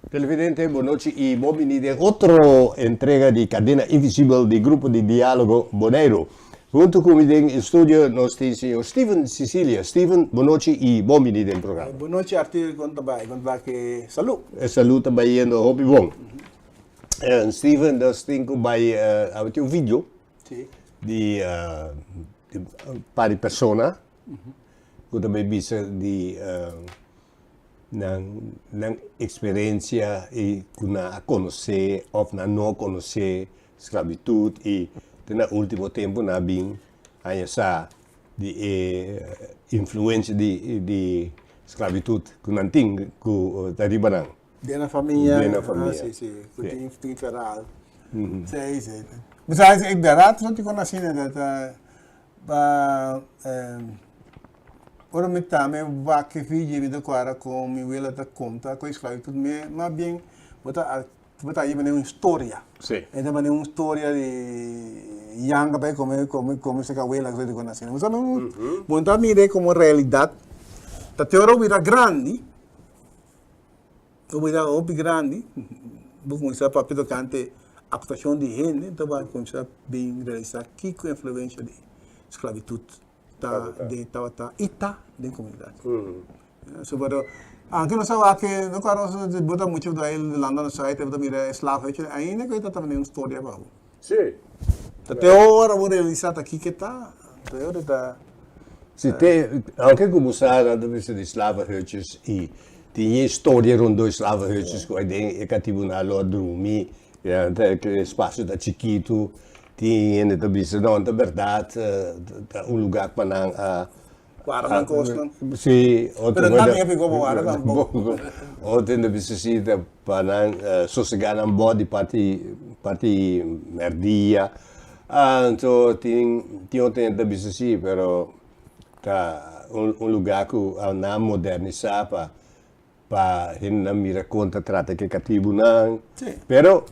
Televidente, bon nochi y bon bini den otro entrega di Cadena Invisibel di Grupo di Dialogo Boneiru. Huntu ku mi den studio nos tin señor Steven Cicilia. Steven, bon nochi y bon bini den programa. Bon nochi Arthur, kon ta bai? Kon ta bai ke salú? E salú ta bayendo hopi bon. Steven, nos tin ku bai awe tin un video di un par di persona ku ta bai bisa di nan nan eksperensia i ku nan a konosé òf nan no a konosé sklabitut i te na último tempu nan a bin haña sa di e influensia di di sklabitut ku nan tin ku ta riba nan. Den nan famia. Den nan famia. Ah, si, si. Ku tin tin feral. Si, si. Bo sa e bèrdat so tin kon asina ta ta Pa ora mi ta mi wak e video mi ta kòrda kon mi wela ta konta ku e sklabitut mi mas bien bo ta bo ta yeba un historia e ta mane un historia di yanga bai kome kome kome seka wela ku ta asina bo sa bo no ta mira komo realidat ta te ora bo bira grandi bo bira hopi grandi bo kuminsá papia tokante aktuashon di hende ta bo a kuminsá bin realisá kiko influensia di sklabitut ta den tabata i ta den komunidat. So pero anke nos a wak no kòrda nos bo ta mucha dor landa nos ai bo ta mira e slaaf hecho ainda ku ta tabata un storia pa bo. Ta te ora bo realisá ta kiko ta te ora ta. Si te, aunke ku bo sa nan ta bisa di slavenhutjes i tin e historia rondó e slavenhutjes ku aden e katibunan lo a drumi, ya ta e espasio ta chikitu, tin hende ta bisa no ta bèrdat ta un lugá pa nan a Guarda nan kosnan. Si, otro Pero nan mi a pigó pa guarda tampoco. Otro hende ta bisa si ta pa nan sosegá nan bòdi parti parti mèrdia. Anto tin tin otro hende ta bisa si, pero ta un un lugá ku nan a modernisá pa pa hendenan mira kon ta trata ku e katibunan. Pero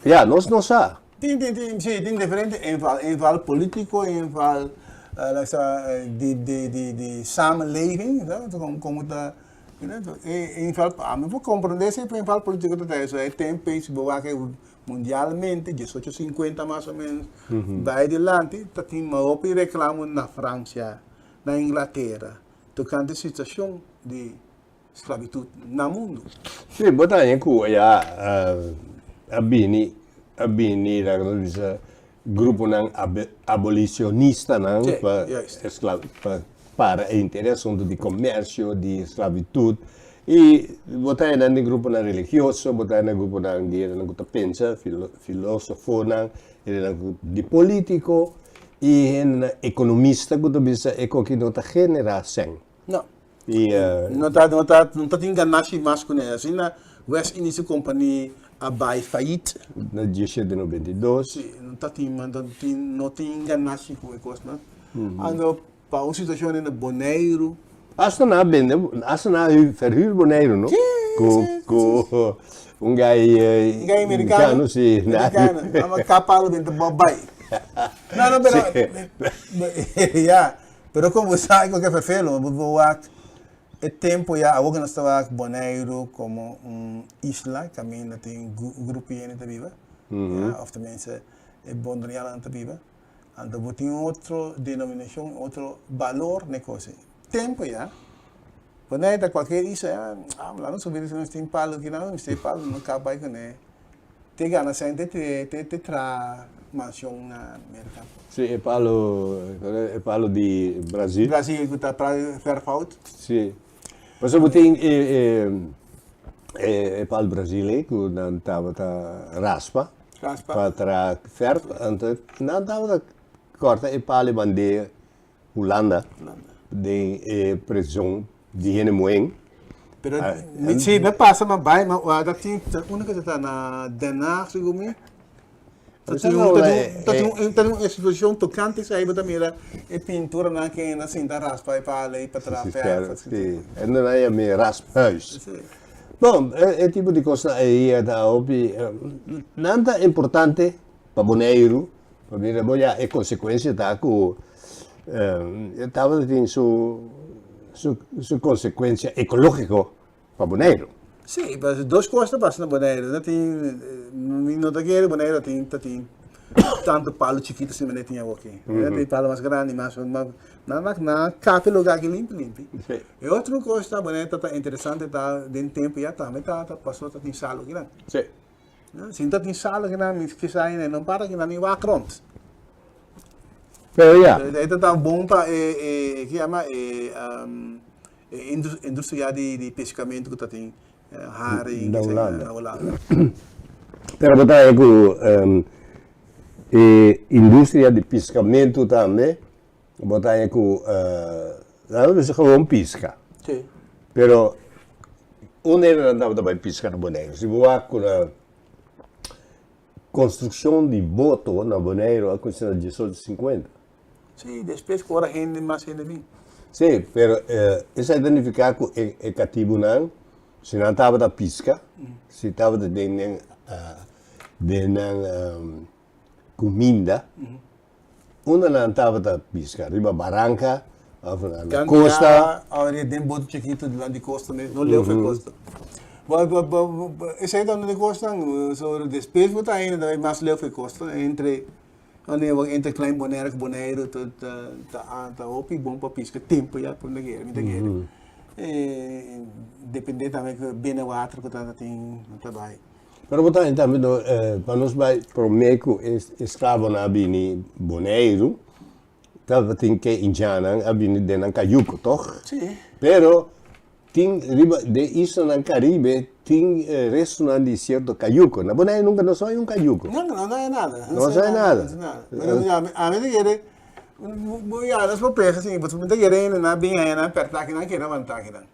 ya, nos no sa. Tin tin tin si tin diferente inval, inval politico, inval di di di di samenleving, komo ta e inval ami por komprende si inval politico ta trae e tempo ei si bo wak mundialmente diesocho sinkuenta mas o menos bai dilanti ta tin hopi reklamo na Francia, na Inglatera tokante situashon di sklabitut na mundu. Sí, bo ta haña ku ya a bini a bini laga nos bisa gruponan abolishonistanan pa pa para e henter e asuntu di komersio di sklabitut i bo ta haña nan den gruponan religioso, bo ta haña nan gruponan di hendenan ku ta pensa, filosofonan, hendenan ku di politiko i hendenan ekonomista ku ta bisa e koki no ta generá sèn. No. I No ta no ta no ta tin ganashi mas kuné. Asina West Indische Compagnie a bai fayit. Na diesshete noventa i dos. Si, no ta tin no tin no tin ganashi ku e kosnan. Anto pa un situashon na Boneiru. Asta nan a bende, asta nan a verhuur Boneiru no? Si, Ku si, ku un gai Un gai merikano. si. Merikano. Nan a kapa lo benta bo bai. No, no, pero ya. Pero kon bo sa ku ke ferfelu, bo bo wak e tempu ya awor ku nos ta wak Boneiru komo un isla kaminda tin grupo hende ta biba, ya, òf tenminste e bonderianonan ta biba, anto bo tin otro denominashon, otro balor na e kos ei. Tempu ya, Boneiru ta kualkier isla ya, ah, laga nos subi nos tin palu aki, laga nos mester palu, no kaba bai kuné. Te gana sèn te te te traha mansion na Merka. Si, e palo, e palo di Brazil. Brazil ku ta pra verfhout. Si. Pasobra bo tin e e e palo Brazil ei ku nan tabata raspa. Raspa. Pa traha verf, anto nan tabata kòrta e palo e band'é Hulanda den e prison di hende muhé. Pero mi si mi pasa ma bai ma ta tin unda ke ta ta na Den Haag segun mi. Ta tin un ta tin un ta tin un eksposishon tokante esei bo ta mira e pinturanan ke nan sinta raspa e pala ei pa traha verf. Si, e nan a yama rasphuis. Bon, e tipo di kosnan ei ta hopi nan ta importante. pa Boneiru, pa mira bo ya e konsekuensia ta ku e tabata tin su su su konsekuensia ekológiko pa Boneiru. Sí, pero dos kos ta pasa na Boneiru. No tin, mi no ta kere Boneiru tin ta tin tantu palu chikitu asina manera tin awoki. Mm -hmm. Tin palu mas grandi, mas mas nan nan nan kap e lugar aki limpi limpi. Sí. E otro kos ta Boneiru ta ta interesante ta den tempu ya tambe ta ta pasó ta tin salu akinan. Sí. Si no ta tin salu akinan mi kisa ainda no para akinan ni wak rond. Pero ya. E ta ta bon pa e e ke yama e E industria di pescamento cu ta tin haring Na Hulanda. Na Hulanda. Pero bo ta haña cu e industria di piscamento tambe bo ta haña cu nan a bisa gewoon pisca. Si. Pero un hende nan tabata bay pisca na Boneiru. Si bo wak cu na construccion di boto na Boneiru a cuminsa na diesocho cincuenta. Sí, despues ku ora hende mas hende bin. Sí, pero esei ta nifiká ku e katibunan, si nan tabata piska, si tabata den nan den nan kuminda, unda nan tabata piska? Riba baranka òf na kosta? Ora den boto chikitu dilanti di kosta mes, no leu for kosta. Esei ta unda di kosnan, so despues bo ta ainda ta bai mas leu for kosta, entre Wanneer bo entre Klein Bonaire ku Boneiru ta ta ta hopi bon pa piska tempu ya por mi ta kere mi ta kere. Depende tambe ku bene water ku ta tin ta bai. Pero bo ta haña tambe no pa nos bai prome ku e esklavonan a bini Boneiru tabatin ke indjannan a bini den nan kayuko tog? Si. Pero Tin riba den islanan Caribe tin restonan di cierto cayuco. Na Bonaire nunca no sa hay un cayuco. No, no, no hay nada. No sa hay nada. No hay nada. Pero mi ami, ami ta kere, bo ya nos por pensa si, pasobra mi ta kere hende nan bin aya nan pèrta aki nan kere wanta aki nan.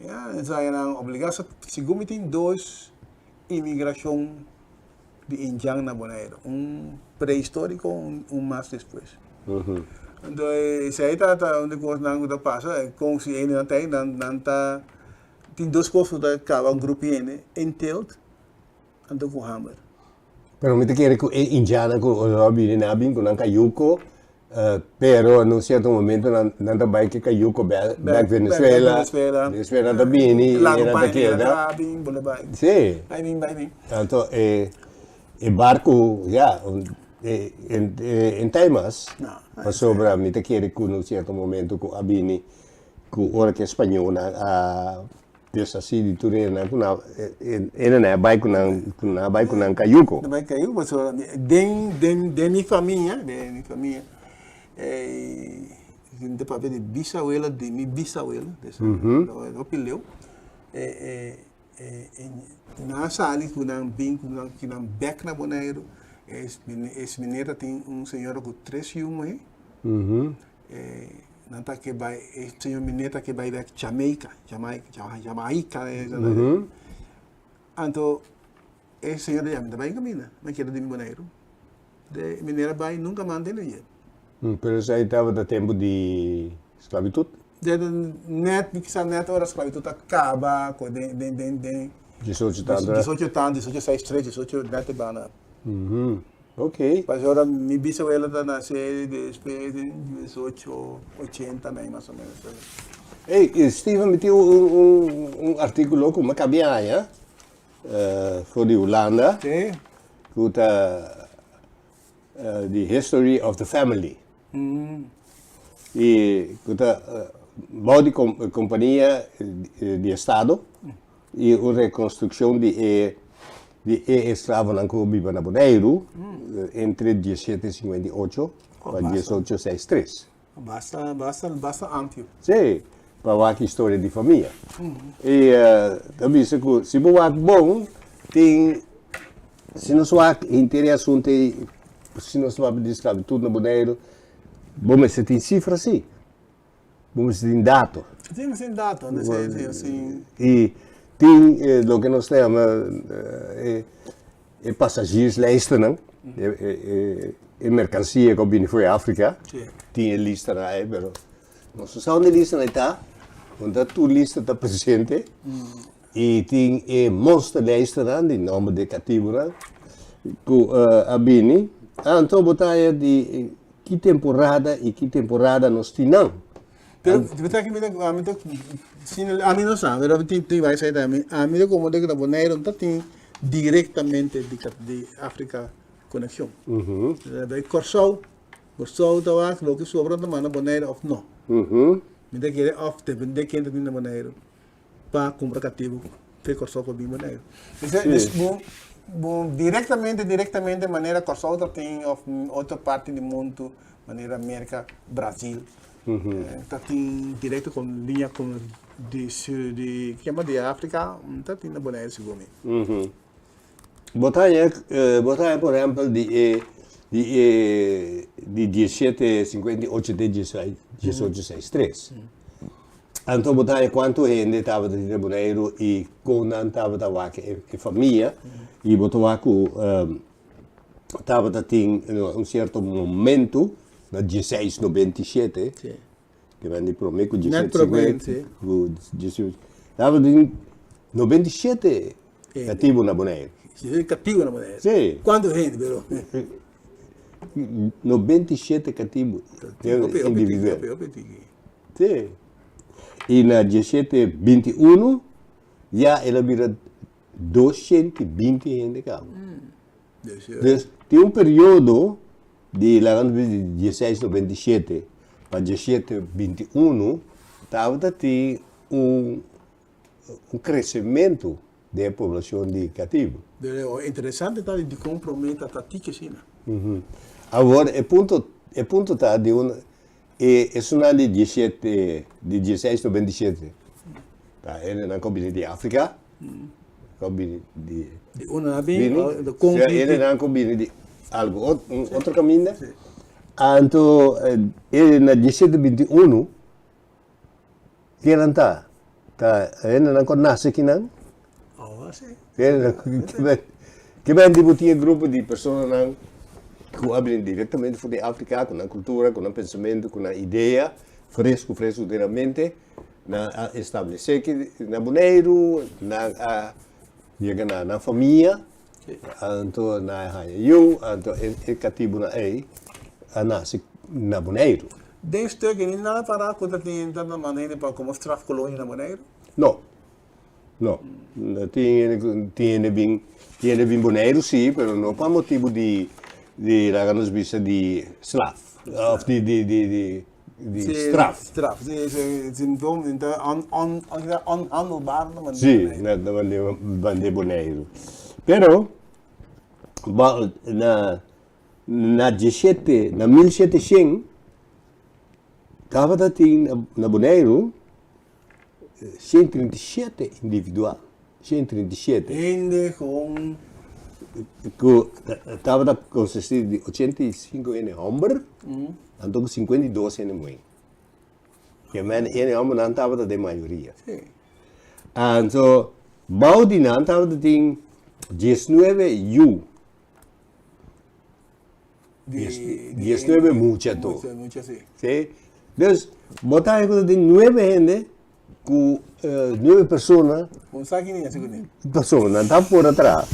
Ya, entonces aya nan obligá, so segun mi tin dos imigrashon di indjan na Bonaire, un prehistórico, un mas despues. Entonces esei ta ta un di kosnan ku ta pasa, kon si hendenan ta ei, nan nan ta tin dos kos ku ta kaba un grupo di hende, inteelt anto ku hamber. Pero mi ta kere ku e indjannan ku a bini nan a bini ku nan kayuko, pero na un sierto momento nan nan ta bai ku e kayuko bek bek Venezuela, despues nan ta bini i nan ta keda. Si. Anto e e barku ya en ta mas pasobra mi ta kere ku na un sierto momento ku a bini ku ora ku e spañolnan a deshasí di tur hende ku nan hende a bai ku nan ku nan a bai ku nan kayuko. Nan bai kayuko pasobra den den den mi famia den mi famia mi ta papia di bisawela di mi bisawela hopi leu Nan a sali ku nan bin ku nan ki nan bek na Boneiru. Es meneer ta tin un señora ku tres yu muhé. Nan ta ke bai, e señor meneer ta ke bai bek Jamaica, Jamaica, Jamaica. Anto e señora di, mi ta bai kaminda, mi a keda den Boneiru. De meneer a bai nunca mas den ayer. Pero esei tabata tempu di sklabitut? Net, mi kisa net ora sklabitut a kaba ku den den den den. Diesocho tantu. Diesocho tantu, diesocho seis tres, diesocho net e banda. Ok. Pasobra mi bisawela ta nase despues den diesocho ochenta mei mas o menos. Ey, Steven mi tin un un un artikulo ku mi a kabia haña for di Hulanda. Sí. Ku ta The History of the Family. I ku ta bou di kompania di estado i un rekonstrukshon di e di e esklavonan ku biba na Boneiru entre diesshete sinkuenta i ocho pa diesocho seis tres. Basta, basta, basta amplio. Sí, pa wak historia di famia. I ta bisa ku si bo wak bon, tin, si nos wak henter e asuntu ei, si nos papia di sklabitut na Boneiru, bo mester tin sifra sí, bo mester tin dato. Sí, mester tin dato, sí, sí, sí. I tin loke nos ta yama e E pasagierslijstennan, e merkansia ku a bini for di Afrika, tin e listanan ei, pero nos no sa unda e listanan ei ta, unda tur lista ta presente. I tin e monsterlijstennan di nòmber di e katibunan. ku a bini, anto bo ta haya di ki temporada i ki temporada nos tin nan. Pero bo ta aki mi ta ami ta ami no sa pero tin tin bai sa ami ami ta komo de ku na Boneiru no ta tin direktamente di di Afrika konekshon. Bai Kòrsou, Kòrsou ta wak loke sobra ta manda Boneiru òf no. Mi ta kere òf depende ken ta bin na Boneiru. Pa kumpra katibu te Kòrsou pa bin Boneiru. Dus bo bo direktamente direktamente manera Kòrsou ta tin òf otro parti di mundu manera Merka, Brazil ta tin direkto kon liña kon di sur di kema di Afrika ta tin na Boneiru segun mi. Bo ta haña bo ta haña por ehèmpel di e di e di diesshete sinkuenta i ocho te diesocho seis tres. Anto bo ta haña kuantu hende tabata tin na Boneiru i kon nan tabata wak e famia i bo ta wak ku tabata tin un sierto momentu na dieseis nobenta i shete ke men di prome ku diesocho sinkuenta ku diesocho tabata tin 97 katibu na Boneiru. Katibu na Boneiru? Si. Kuantu hende pero? 97 katibu individual. Si. I na diesshete binti unu ya el a bira 220 hende kaba. Dus tin un periodo di laga nos bisa di dieseis 97 pa diesshete 21 tabata tin un un kresementu den e poblashon di katibu. Pero interesante ta di dikon promé ta ta tiki asina. Awor e punto e punto ta di un e esunnan di diesshete di dieseis 97 ta hendenan ku a bini di Afrika ku a bini di Di unda nan a bini hendenan ku a bini di algu un otro kaminda anto e na diesshete 21 Kinan ta? Ta hendenan ku nase kinan? Oh, si. Ke ben di bo tin e grupo di personanan ku a bini direktamente for di Afrika ku nan kultura, ku nan pensamentu, ku nan idea fresku fresku den nan mente, nan a establesé aki na Boneiru, nan a yega na nan famia, anto nan a haña yu, anto e katibunan ei a nase na Boneiru. Den stuk e ni nada para ku ta tin ta manda hende pa komo strafkolonia na Boneiru? No. No. Tin hende ku tin hende bin tin hende bin Boneiru si, pero no pa motibu di di laga nos bisa di slaf òf di di di di di straf. Straf. Si si si ta on on onhandelbaar na manera Si, na manera Boneiru. Pero ba na Na diesshete, na 1700, tabata tin na Boneiru 137 individual, 137. Hende con. Cu tabata consisti di 85 hende homber, anto cu 52 hende muher. Ke men hende hombernan tabata den mayoria. Si. Anto, bou di nan tabata tin 19 yu. 19 mucha to. Mucha, si. Si. Dus, bo ta haña ku tin nuebe hende ku nuebe persona. Bo sa kini hasi kuné. Pasobra nan ta por a traha.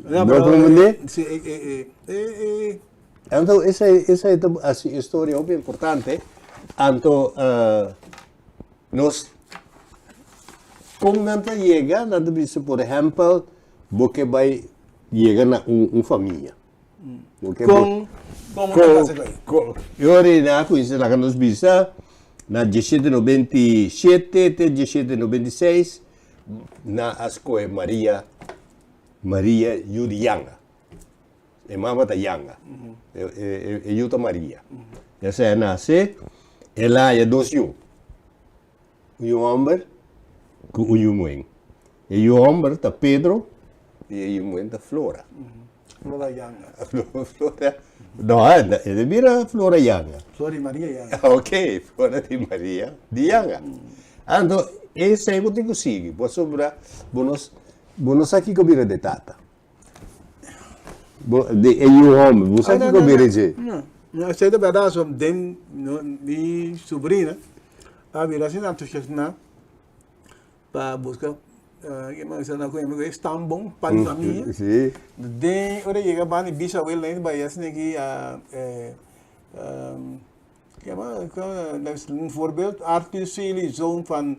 No comprendé? Si, e, e, e, e. Anto, esei, esei ta hasi e storia hopi importante. Anto, nos, kon nan ta yega, nan ta bisa, por ehèmpel, Bo ke bai yega na un famia. Bo ke Kon, kon bo ta kasa ku ei? Kon, e ora ei nan a kuminsá laga nos bisa na 1797 te 1796 nan a skohe Maria, Maria yu di Yanga. E mama ta Yanga, e yu ta Maria. Esei a nase, el a haya dos yu. Un yu hòmber ku un yu muhé. E yu hòmber ta Pedro i e yu muhé ta Flora. Flora Yanga. Flora, no, e ta bira Flora Yanga. Flora di Maria Yanga. Ok, Flora di Maria di Yanga. Anto, esei bo tin ku sigui, pasobra bo no, bo no sa kiko bira di tata. Bo, di e yu hòmber, bo sa kiko bira dje? No, no, esei ta bèrdat, so den mi subrina a bira asina entusiasmá pa buska. Stambon pa di famia. Si. Den ora yega banda di bisawel nan bai asina aki un voorbeeld Arthur Seely zoon van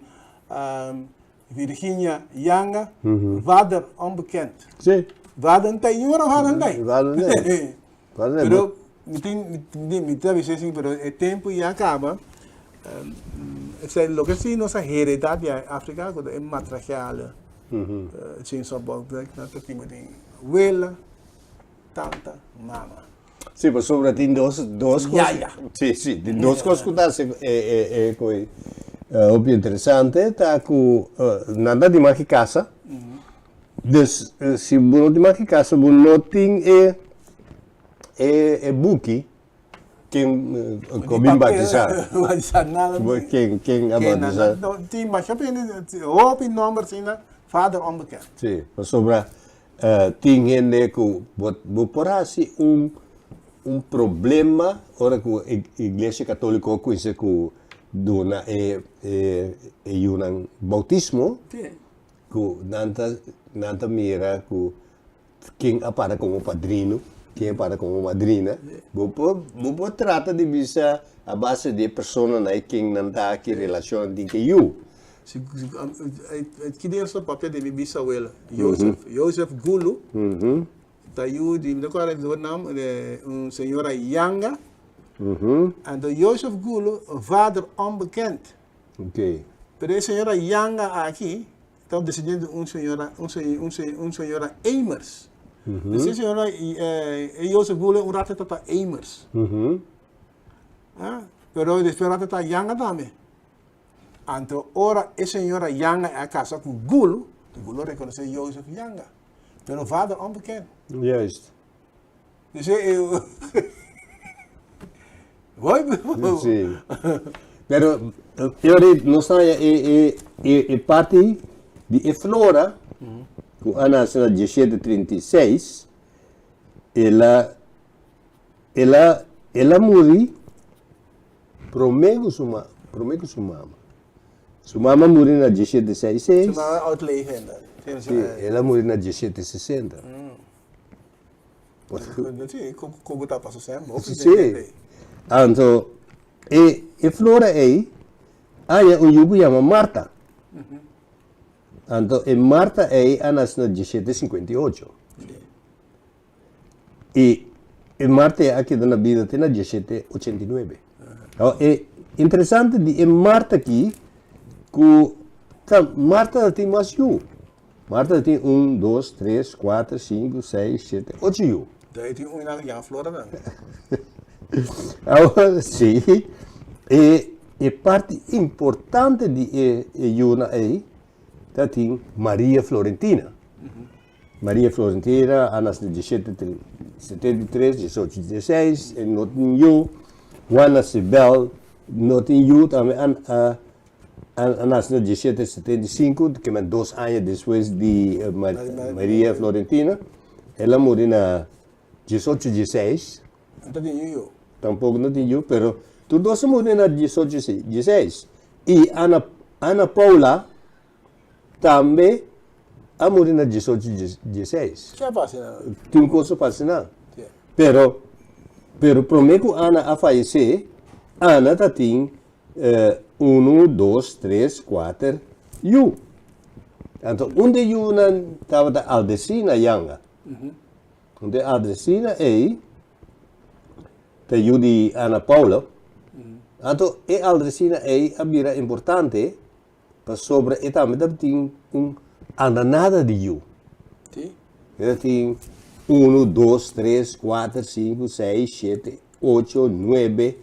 Virginia Janga vader onbekend. Si. Vader no ta ei ora vader no ta ei. Vader no ta ei. Pero mi tin mi ta bisa asin pero e tempu ya kaba esei loke si nos a hereda di Afrika ku ta e matriargale nan ta tin den wela, tanta, mama. Si, pasobra tin dos dos kos. Yaya. Si, si, tin dos kos ku ta hasi e e e koi hopi interesante ta ku nan ta di maki kasa. Dus si bo no tin maki kasa bo no tin e e e buki ken ku bin batisa. Batisa nada. Ken ken a batisa. Tin masha hende hopi nomber asina vader onbekend. Si, pasobra tin hende ku bo bo por hasi un un problema ora ku e iglesia katoliko kuminsa ku duna e e e yunan boutismo. Ku nan ta nan ta mira ku ken a para komo padrino, ken a para komo madrina. Bo por bo por trata di bisa a base di e personanan ei ken nan ta, ki relashon nan tin ku e yu. Si ki dia nos ta papia di mi bisawela, Joseph, Joseph Gulu, ta yu di, mi ta kòrda su nam, un señora Yanga. Anto Joseph Gulu, vader onbekend. Ok. Pero e señora Yanga aki ta un descendiente di un señora, un un un señora Emers. Dus e señora e Joseph Gule un rato tata Emers. Ah, pero despues rato ta Yanga tambe. Anto ora e señora Yanga a casa cu Gulu, Gulu a reconoce Joseph Yanga. Pero vader onbekend. Juist. Dus e Voy Sí. Pero Yori, nos ta e e e e parti di e flora ku a nase na 1736, el a el a el a muri promé ku su ma promé ku su mama. Su mama a muri na 1766. Su mama oud legenda. Sí, el a muri na 1760. Sí, ku ta pasa sem. Sí. Anto, e, e flora ei, haña un yu ku yama Marta. Anto, e Marta ei a nase na 1758. I e Marta ei a keda na bida te na 1789. Awor, e interesante di e Marta aki, ku ta Marta ta tin mas yu. Marta tin un, dos, tres, kuater, sinku, seis, shete, ocho yu. Dai tin un nan jan Flora nan. Awor si, e e parti importante di e e yunan ei ta tin Maria Florentina. Maria Florentina a nase na diesshete setenta i tres, diesocho dieseis, e no tin yu. Juana Sibel no tin yu tambe a A nace na 1775, kimen dos aña despues di Maria Florentina. El a muri na 1816. No ta tin yu yu. Tampoco no tin yu, pero tur dos a muri na 1816. Y Ana, Ana Paula tambe a muri na 1816. Ke a pasa nan? Tin cos a pasa nan. Pero, pero prome cu Ana a fayece, Ana ta tin Unu, dos, tres, kuater yu. Anto un di e yunan tabata Aldesina Yanga. Un di e Aldesina ei ta yu di Ana Paula. Anto e Aldesina ei a bira importante pasobra e tambe tabatin un andanada di yu. E tabatin unu, dos, tres, kuater, sinku, seis, shete, ocho, nuebe,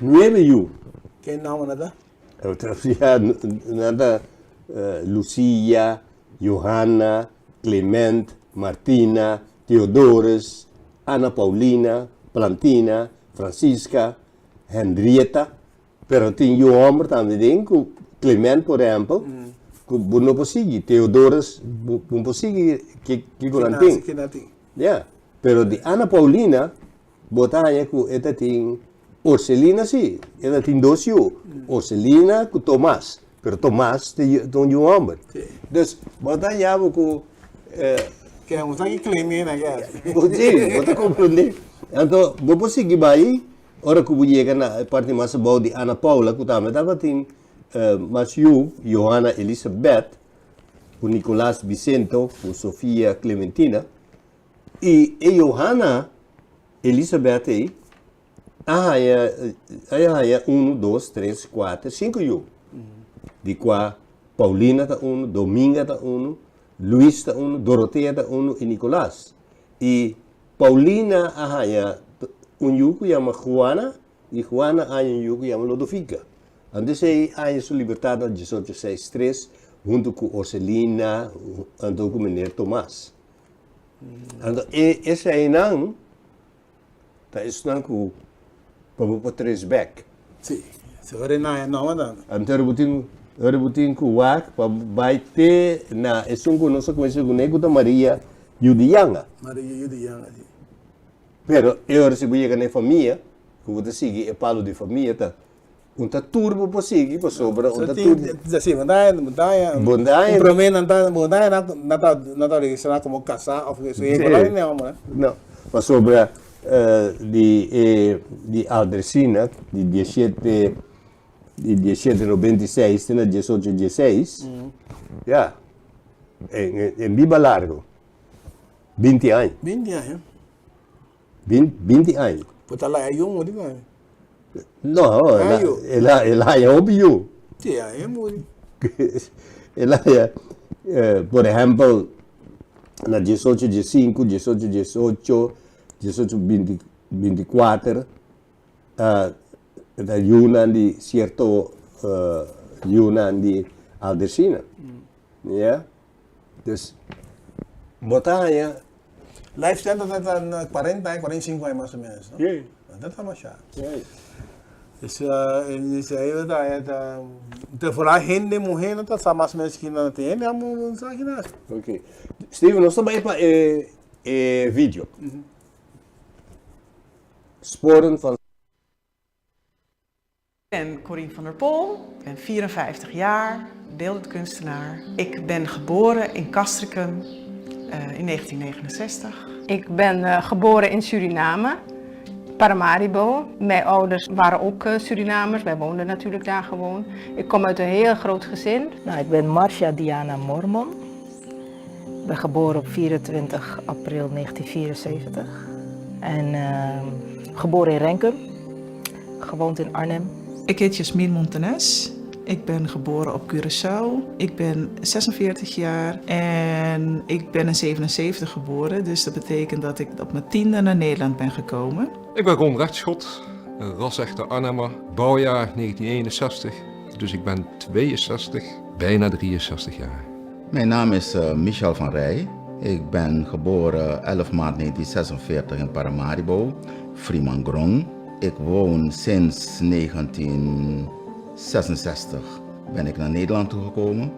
nuebe yu. Ken nòmber nan ta? Ya, nan ta Lucia, Johanna, Clement, Martina, Theodorus, Ana Paulina, Plantina, Francisca, Henrietta. Pero tin yu hòmber tambe den ku Clement por ehèmpel ku bo no por sigui, Theodorus bo no por sigui kiko nan tin. Ya, pero di Ana Paulina bo ta haña ku e ta tin Orselina si, e ta tin dos yu, Orselina ku Tomas. Pero Tomas ta un yu hòmber. Dus bo ta haña bo ku. Ke un sa ki claim e na ke. Si, bo ta komprondé. Anto bo por sigui bai ora ku bo yega na e parti mas abou di Ana Paula ku tambe tabatin mas yu, Johanna Elisabeth, ku Nicolas Vicento, ku Sofia Clementina. I e Johanna Elisabeth ei a haña a haña unu, dos, tres, kuater, sinku yu. Di kua Paulina ta unu, Dominga ta unu, Luis ta unu, Dorotea ta unu i Nicolas. I Paulina a haña un yu ku yama Juana i Juana a haña un yu ku yama Lodovica. Anto esei a haña su libertat na diesocho seis tres huntu ku Orselina anto ku meneer Tomas. Anto e eseinan Ta esnan ku pa bo por tres bek. Sí, si ora e naña nòma tambe. Anto ora bo tin, ora bo tin ku wak pa bai te na esun ku nos a kuminsá kuné ku ta Maria yu di Yanga. Maria yu di Yanga, sí. Pero e ora si bo yega na e famia, ku bo ta sigui e palu di famia ta Un ta tur bo por sigui pasobra un ta tur. Sí, bo ta Bondaña. Un promé nan ta bondaña nan ta nan ta registrá komo kasá òf su hende por la nò amor. No, pasobra di e di Aldersina di diesiete di diesiete noventa i seis te na diesocho dieseis ya en biba largo binti aña. Binti aña. 20 aña. Bo ta laya yu muri tambe. No, el a el a haya hopi yu. Sí, a e muri. El a haya, por ehempel, na diesocho diesinku, diesocho diesocho, diesocho binti binti kuater, ta yunan di sierto yunan di Aldersina. Ya. Dus, bo ta haña. Life sentence ta na 40 aña, 45 aña mas o menos, no? Sí. No ta masha. Sí. Dus, esei bo ta haña ta, ta vooral hende muhé no ta sa mas o menos kina nan tin. Hende amo no sa kina. Ok. Steven, nos ta bai pa e, e video. Sporen van. Ik ben Corine van der Pol, ik ben 54 jaar, beeldend kunstenaar. Ik ben geboren in Castricum in 1969. Ik ben geboren in Suriname, Paramaribo. Mijn ouders waren ook Surinamers, wij woonden natuurlijk daar gewoon. Ik kom uit een heel groot gezin. Nou, ik ben Marcia Diana Mormon. Ik ben geboren op 24 april 1974. En geboren in Renkum, gewoond in Arnhem. Ik heet Jasmin Montanes. Ik ben geboren op Curaçao. Ik ben 46 jaar en ik ben in 77 geboren. Dus dat betekent dat ik op mijn tiende naar Nederland ben gekomen. Ik ben Ron Rechtschot, een ras-echte Arnhemmer, bouwjaar 1961. Dus ik ben 62, bijna 63 jaar. Mijn naam is Michel van Rij. Ik ben geboren 11 maart 1946 in Paramaribo, Fremangron. Ik woon sinds 1966 ben ik naar Nederland toegekomen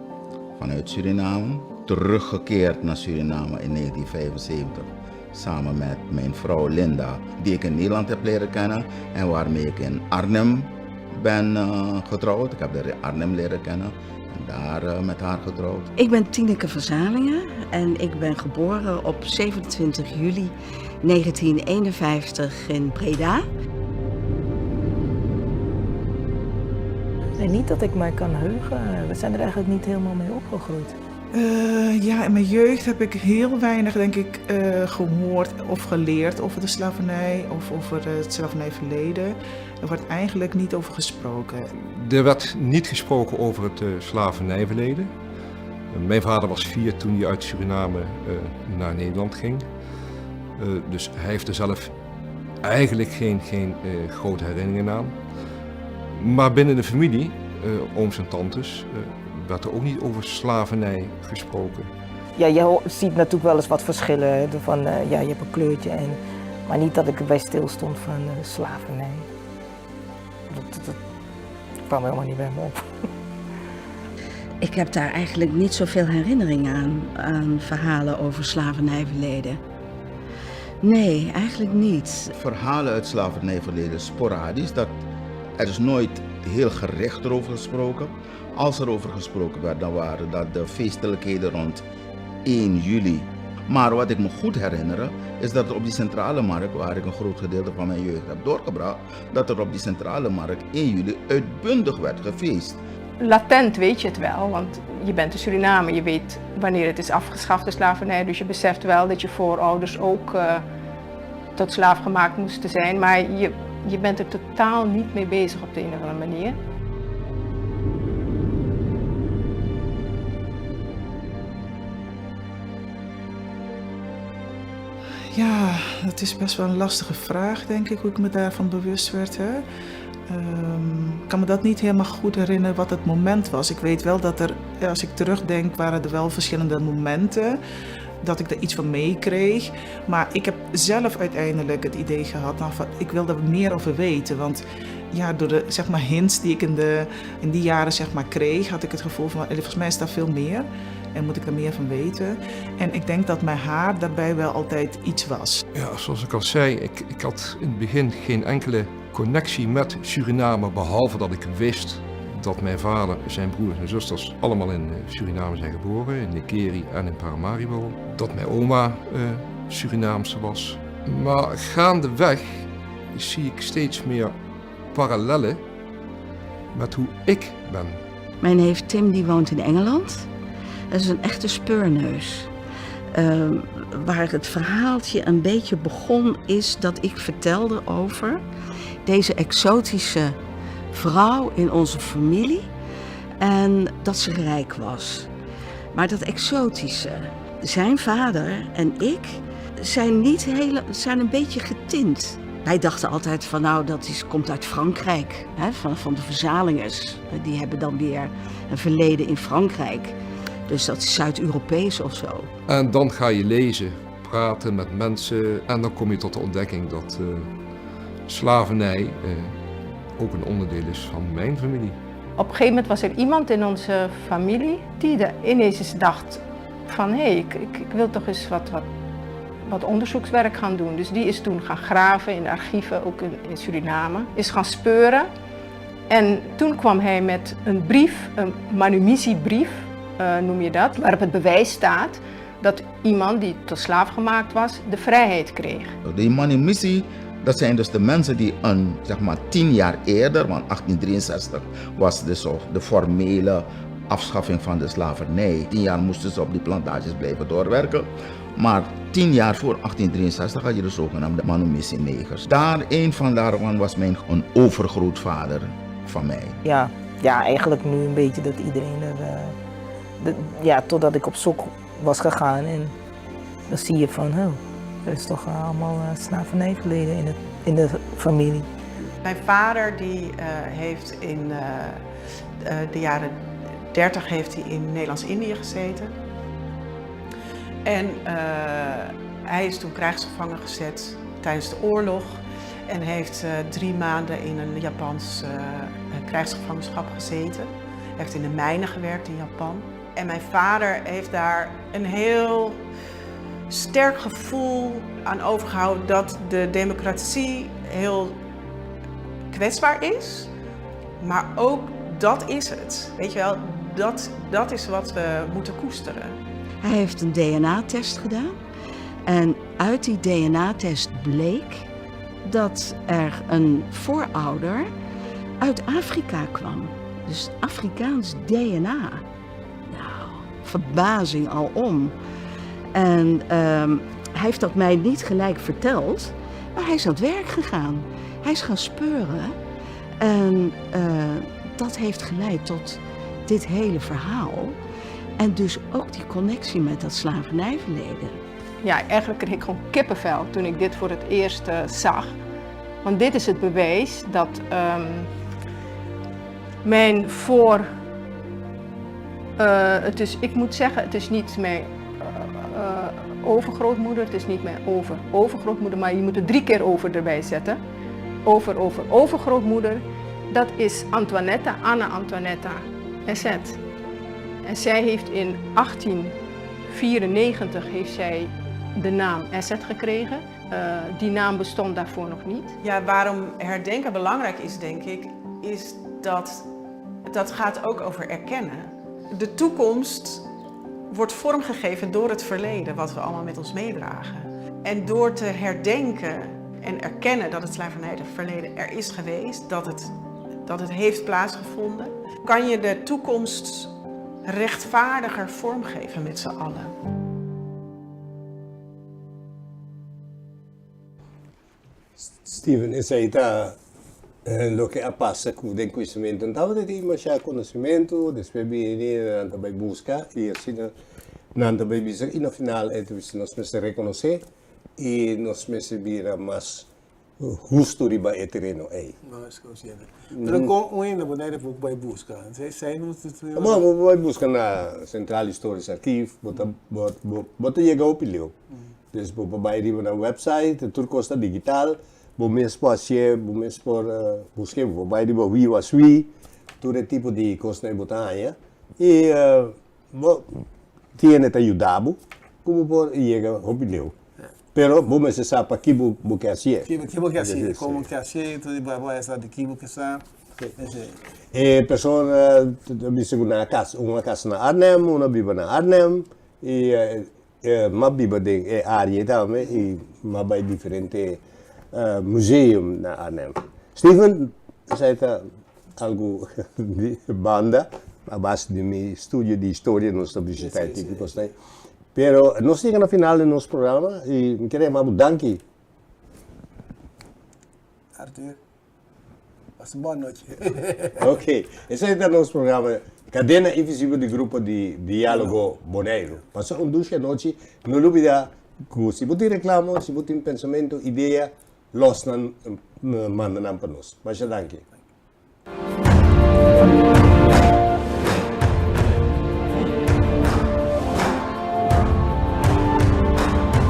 vanuit Suriname. Teruggekeerd naar Suriname in 1975 samen met mijn vrouw Linda, die ik in Nederland heb leren kennen en waarmee ik in Arnhem ben getrouwd. Ik heb haar in Arnhem leren kennen en daar met haar getrouwd. Ik ben Tineke van Zalingen en ik ben geboren op 27 juli 1951 in Breda. Nee, niet dat ik mij kan heugen. We zijn er eigenlijk niet helemaal mee opgegroeid. Ja, in mijn jeugd heb ik heel weinig, denk ik, gehoord of geleerd over de slavernij of over het slavernijverleden. Er wordt eigenlijk niet over gesproken. Er werd niet gesproken over het slavernijverleden. Mijn vader was 4 toen hij uit Suriname naar Nederland ging. Dus hij heeft er zelf eigenlijk geen grote herinneringen aan. Maar binnen de familie, ooms en tantes, werd er ook niet over slavernij gesproken. Ja, je ziet natuurlijk wel eens wat verschillen. Hè, van, ja, je hebt een kleurtje, maar niet dat ik erbij stilstond van slavernij. Dat kwam helemaal niet bij me op. Ik heb daar eigenlijk niet zoveel herinneringen aan verhalen over slavernijverleden. Nee, eigenlijk niet. Verhalen uit slavernijverleden sporadisch, dat er is nooit heel gericht erover gesproken. Als er over gesproken werd, dan waren dat de feestelijkheden rond 1 juli. Maar wat ik me goed herinner, is dat er op die centrale markt, waar ik een groot gedeelte van mijn jeugd heb doorgebracht, dat er op die centrale markt 1 juli uitbundig werd gefeest. Latent weet je het wel, want je bent een Surinamer, je weet wanneer het is afgeschaft, de slavernij. Dus je beseft wel dat je voorouders ook tot slaaf gemaakt moesten zijn. Maar je bent er totaal niet mee bezig op de een of andere manier. Ja, dat is best wel een lastige vraag, denk ik, hoe ik me daarvan bewust werd. Hè? Ik kan me dat niet helemaal goed herinneren wat het moment was. Ik weet wel dat er, als ik terugdenk, waren er wel verschillende momenten dat ik er iets van meekreeg. Maar ik heb zelf uiteindelijk het idee gehad, van, ik wil er meer over weten. Want door de hints die ik in die jaren kreeg, had ik het gevoel van, volgens mij is daar veel meer. En moet ik er meer van weten. En ik denk dat mijn haar daarbij wel altijd iets was. Ja, zoals ik al zei, ik had in het begin geen enkele connectie met Suriname, behalve dat ik wist dat mijn vader, zijn broers en zusters allemaal in Suriname zijn geboren, in Nickerie en in Paramaribo. Dat mijn oma Surinaamse was. Maar gaandeweg zie ik steeds meer parallellen met hoe ik ben. Mijn neef Tim die woont in Engeland. Dat is een echte speurneus. Waar het verhaaltje een beetje begon is dat ik vertelde over deze exotische vrouw in onze familie en dat ze rijk was. Maar dat exotische, zijn vader en ik zijn, niet hele, zijn een beetje getint. Wij dachten altijd van nou, dat komt uit Frankrijk, hè, van de Verzalingers. Die hebben dan weer een verleden in Frankrijk. Dus dat is Zuid-Europees. En dan ga je lezen, praten met mensen en dan kom je tot de ontdekking dat slavernij ook een onderdeel is van mijn familie. Op een gegeven moment was er iemand in onze familie die ineens eens dacht van hé, hey, ik wil toch eens wat onderzoekswerk gaan doen. Dus die is toen gaan graven in de archieven, ook in Suriname, is gaan speuren. En toen kwam hij met een brief, een manumissiebrief noem je dat, waarop het bewijs staat dat iemand die tot slaaf gemaakt was, de vrijheid kreeg. Die manumissie, dat zijn dus de mensen die 10 jaar eerder, want 1863 was dus ook de formele afschaffing van de slavernij. 10 jaar moesten ze op die plantages blijven doorwerken. Maar 10 jaar voor 1863 had je de zogenaamde manumissie-negers. Daar, een van daarvan was een overgrootvader van mij. Ja, eigenlijk nu een beetje dat iedereen er de, ja, totdat ik op zoek was gegaan en dan zie je van, oh, er is toch allemaal slavernijverleden in de familie. Mijn vader die heeft in de jaren 30 heeft hij in Nederlands-Indië gezeten. En hij is toen krijgsgevangen gezet tijdens de oorlog en heeft 3 maanden in een Japans krijgsgevangenschap gezeten. Hij heeft in de mijnen gewerkt in Japan. En mijn vader heeft daar een heel sterk gevoel aan overgehouden dat de democratie heel kwetsbaar is. Maar ook dat is het. Dat is wat we moeten koesteren. Hij heeft een D N A-test gedaan. En uit die D N A-test bleek dat er een voorouder uit Afrika kwam. Dus Afrikaans DNA. Verbazing alom. En hij heeft dat mij niet gelijk verteld, maar hij is aan het werk gegaan. Hij is gaan speuren en dat heeft geleid tot dit hele verhaal. En dus ook die connectie met dat slavernijverleden. Ja, eigenlijk kreeg ik gewoon kippenvel toen ik dit voor het eerst zag. Want dit is het bewijs dat mijn voor... Het is, ik moet zeggen, het is niet mijn overgrootmoeder, het is niet mijn over-overgrootmoeder, maar je moet er 3 keer over erbij zetten. Over, over, overgrootmoeder, dat is Antoinetta, Anna Antoinetta Esset. En zij heeft in 1894 heeft zij de naam Esset gekregen. Die naam bestond daarvoor nog niet. Ja, waarom herdenken belangrijk is, denk ik, is Dat, dat gaat ook over erkennen. De toekomst wordt vormgegeven door het verleden, wat we allemaal met ons meedragen. En door te herdenken en erkennen dat het slavernijverleden er is geweest, dat het, dat het heeft plaatsgevonden, kan je de toekomst rechtvaardiger vormgeven met z'n allen. Steven, esei ta loke a pasa ku den kuisimentu. Nan tabata tin masha konosementu, despues bini nan ta bai buska i asina nan ta bai bisa i na final e ta bisa nos mester rekonosé i nos mester bira mas hustu riba e tereno ei. Mas konsiente. Pero kon un hende por nèt por bai buska? Esei no Bo por bai buska na Centraal Historisch Archief, bo ta bo ta yega hopi leu. Dus bo por bai riba nan website, tur kos ta digital, bo mes por hasié, bo mes por busk'é, bo por bai riba Wie was Wie, tur e tipo di kosnan ei bo ta haña. I bo tiene ta yuda bo ku bo por yega hopi leu. Pero bo mester sa pa ki bo bo ke hasié. Ki bo ke hasié, kon bo ke hasié, tur bo a sa di ki bo ke sa. E persona ta bisa ku nan a kasa, un a kasa na Arnhem, un a biba na Arnhem i M'a biba den e área ei tambe i m'a bai diferente museum na Arnhem. Steven, esei ta algu di banda, a base di mi studio di historia nos ta bishitá e tipo di kosnan ei. Pero nos yega na final di nos programa i mi kere yama bo danki. Arthur. Pasa un bon nochi. Ok, esei ta nos programa Cadena Invisibel di Grupo di Diálogo Boneiru. Pasa un dushi anochi. No lubida ku si bo tin reklamo, si bo tin pensamentu, idea, los nan, manda nan pa nos. Masha danki.